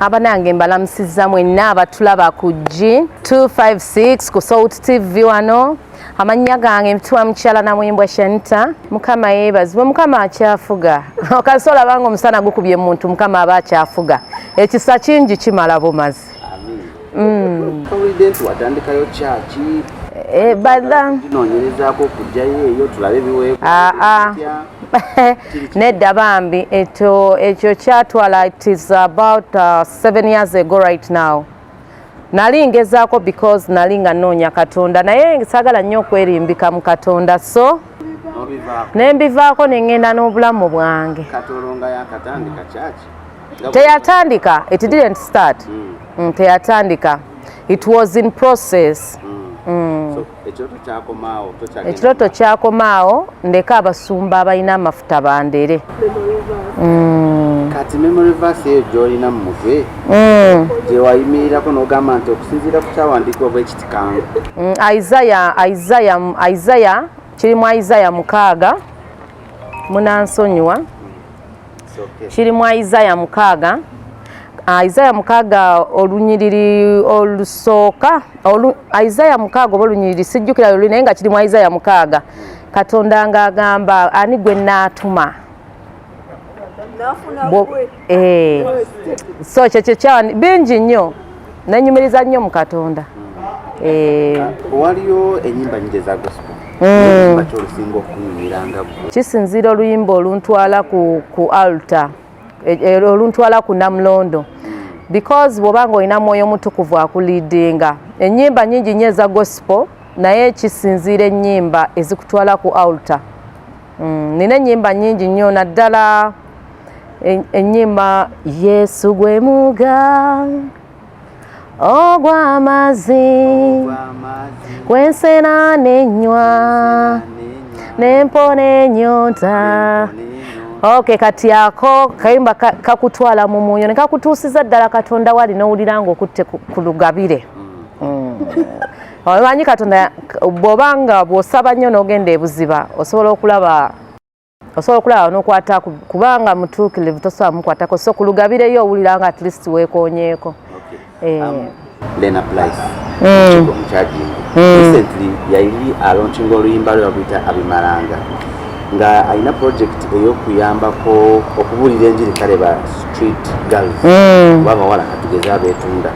Abanange, mbalamusizza mwenna abatulaba ku G 256 ku Salt TV wano. Amannya gange mpitibwa mukyala Namuyimbwa Shanita. Mukama yeebazibwe, Mukama akyafuga. Okasi olabanga omusana gukubye muntu, Mukama aba akyafuga. Ekisa kingi kimala bumazi. Owulidde nti watandikayo kyaki? Bada ginoonyerezaako okugjayo eyo tulabe biweebwa. Ah, ah. Nedda bambi, ekyo kyatwala, it is about 7 years ago right now. Nali ngezaako because nali nga nnoonya Katonda, naye saagala nnyo okwerimbika mu Katonda, so Nobivaako. Ne mbivaako, ne ŋŋenda n'obulamu bwange. Katolo nga yakatandika kyaki. Teyatandika, it didn't start. Teyatandika, it was in process. So ekirooto kyakomaawo, tokyagenda? Ekirooto kyakomaawo, ndeka abasumba abalina amafuta bandere. Kati memory verse eyo gy'olina mu mutwe gye wayimirirako n'ogamba nti okusinziira ku kyawandiikibwa bwe kiti kangu? Isaiah, Isaiah, Isaiah, kiri mu Isaiah 6, munansonyiwa. It's okay. Kiri mu Isaiah 6, Isaiah 6, olunyiriri olusooka, Isaiah 6 oba olunyiriri sijjukira luli, naye nga kiri mu Isaiah 6. Katonda ng'agamba, "Ani gwe naatuma?" So kyekyo kyawandi bingi nnyo, nenyumiriza nnyo mu Katonda. Waliyo enyimba nyingi eza gospel. Oluyimba ki olusinga okunyumiranga gwe? Kisinziira oluyimba oluntwala ku altar, oluntwala ku Namulondo, because bw'oba nga olina Mwoyo Mutukuvu akuleadinga, ennyimba nyingi nnyo eza gospel, naye kisinziira ennyimba ezikutwala ku altar. Nina ennyimba nyingi nnyo, naddala ennyimba "Yesu gwe muga ogw'amazzi gwensena nenywa nempona ennyonta." Okay, kati ako kayimba kakutwala mu mwoyo ne kakutuusiza ddala Katonda wali, n'owulira ng'okutte ku lugabire. Omanyi Katonda bw'obanga bw'osaba nnyo n'ogenda ebuziba, osobola okulaba n'okwata kubanga mutuukirivu, tosobola mukwatako, so ku lugabireyo owulira nga at least weekoonyeeko. Lena Price Kigo mukyajingo recently yali alaunchinga oluyimba lwe baguyita "Abimalanga", nga alina project ey'okuyambako okubuulira enjiri kale ba street girls oba abawala katugeze abeetunda.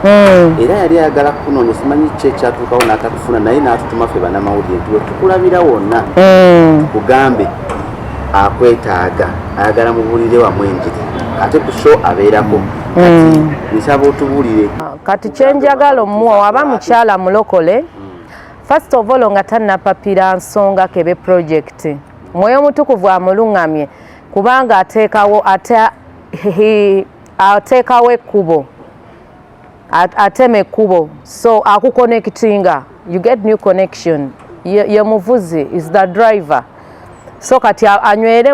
Era yali ayagala kunoonya, simanyi ki ekyatuukawo n'atakufuna, naye n'atutuma ffe bannamawulire nti we tukulabira wonna tukugambe akwetaaga, ayagala mubuulire wamu enjiri, ate ku show abeerako. Kati nsaba otubuulire. Kati kyenjagala omuwa, waba mukyala mulokole, first of all nga tannapapira nsonga kebe project, Mwoyo Mutukuvu amuluŋŋamye, kubanga ateekawo ate ateekawo ekkubo, atema ekkubo, so akuconnectinga, you get new connection. Ye muvuzi, is the driver. So kati anywere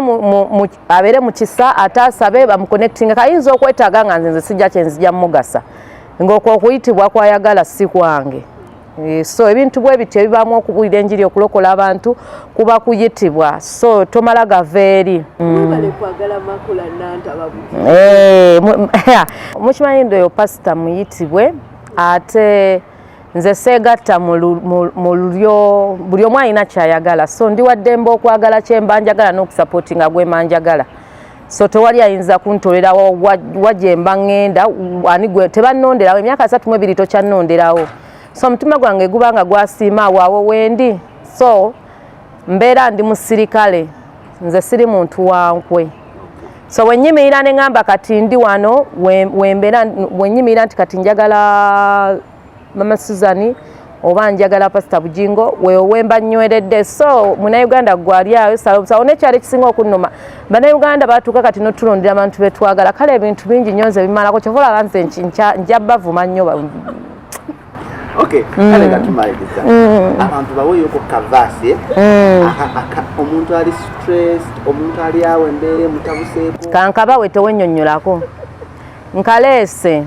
abeere mu kisa, ate asabe bamuconnectinga. Kayinza okwetaaga nga nze sijja kyenzija mumugasa, ng'okwo okuyitibwa kwayagala si kwange. So ebintu bwe bityo ebibaamu okubuulira enjiri, okulokola abantu, kuba kuyitibwa, so tomala gava eri. Mwebale kwagala Makula Nantaba. Mukimanyi nti oyo pasita muyitibwe, ate nze seegatta mu lulyo. Buli omu alina kyayagala, so ndi waddembe okwagala kyemba njagala n'okusupportinga gwemba njagala, so tewali ayinza kuntolerawo wa gyemba ŋŋenda. Ani gwe tebannonderawo? Emyaka 32 tokyannonderawo, so omutima gwange guba nga gwasiima awo awo wendi. So mbeera ndi musirikale, nze siri muntu wankwe. So wenyimirira ne ŋŋamba kati ndi wano, wembeera wenyimirira nti kati njagala Mama Suzani oba njagala Pasita Bujingo, wewe wemba nnyweredde. So Munnayuganda gwali ayo sawo nekyalo ekisinga okunnuma, Bannayuganda batuuka kati notulondera abantu betwagala. Kale ebintu bingi nnyo nze bimalako, kyova olaba nze nja bavuma nnyo. Okay, kale nga tumaliriza, abantu baweeyoko kaverse omuntu ali stressed, omuntu ali awo embeera emutabuseeko. Kankabawe, tewennyonnyolako, nkaleese.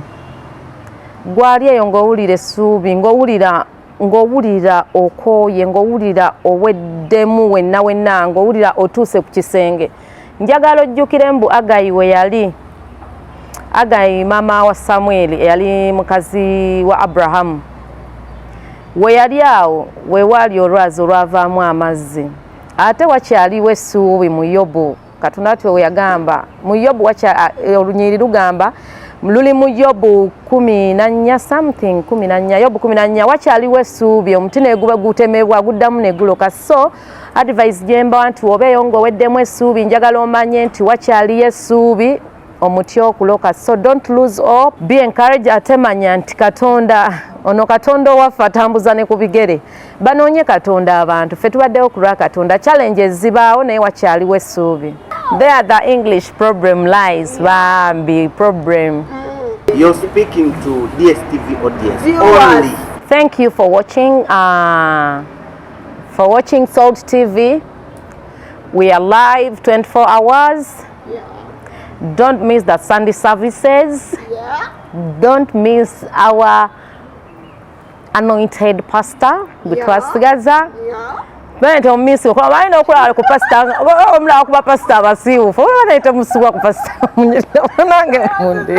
Gwali eyo ng'owulira essuubi, ng'owulira okooye, ng'owulira oweddemu wenna wenna, ng'owulira otuuse ku kisenge, njagala ojjukire mbu Agayi we yali. Agai maama wa Samwiri eyali mukazi wa Abrahamu, we yali awo we waali olwazi olwavaamu amazzi. Ate wakyaliwo essuubi mu Yobu. Katonda ati we yagamba mu Yobu, olunyiriri lugamba luli mu Yobu 14 something, 14, Yobu 14, wakyaliwo essuubi, omuti neguba gutemebwa guddamu neguloka. So advice gyembawa nti obeeyo ng'oweddemu essuubi, njagala omanye nti wakyaliyo essuubi omuti okuloka. So don't lose hope, be encouraged. Ate manya nti Katonda ono, Katonda owaffe, atambuza ne ku bigere. Banoonye Katonda. Abantu ffe tubaddewo ku lwa Katonda. Challenges zibaawo, naye wakyaliwo essuubi. There the English problem lies, bambi, problem. You're speaking to DSTV audience Viewers. only. Thank you for watching Salt TV. We are live 24 hours. Don't miss the Sunday services. Don't miss our anointed pastor gwe twasigaza. Bane tomiss okuba balina okulaba ku pastor, omulaba kuba pastor abasiiwuufu, oba naye temusibwa ku pastor, nange mundi.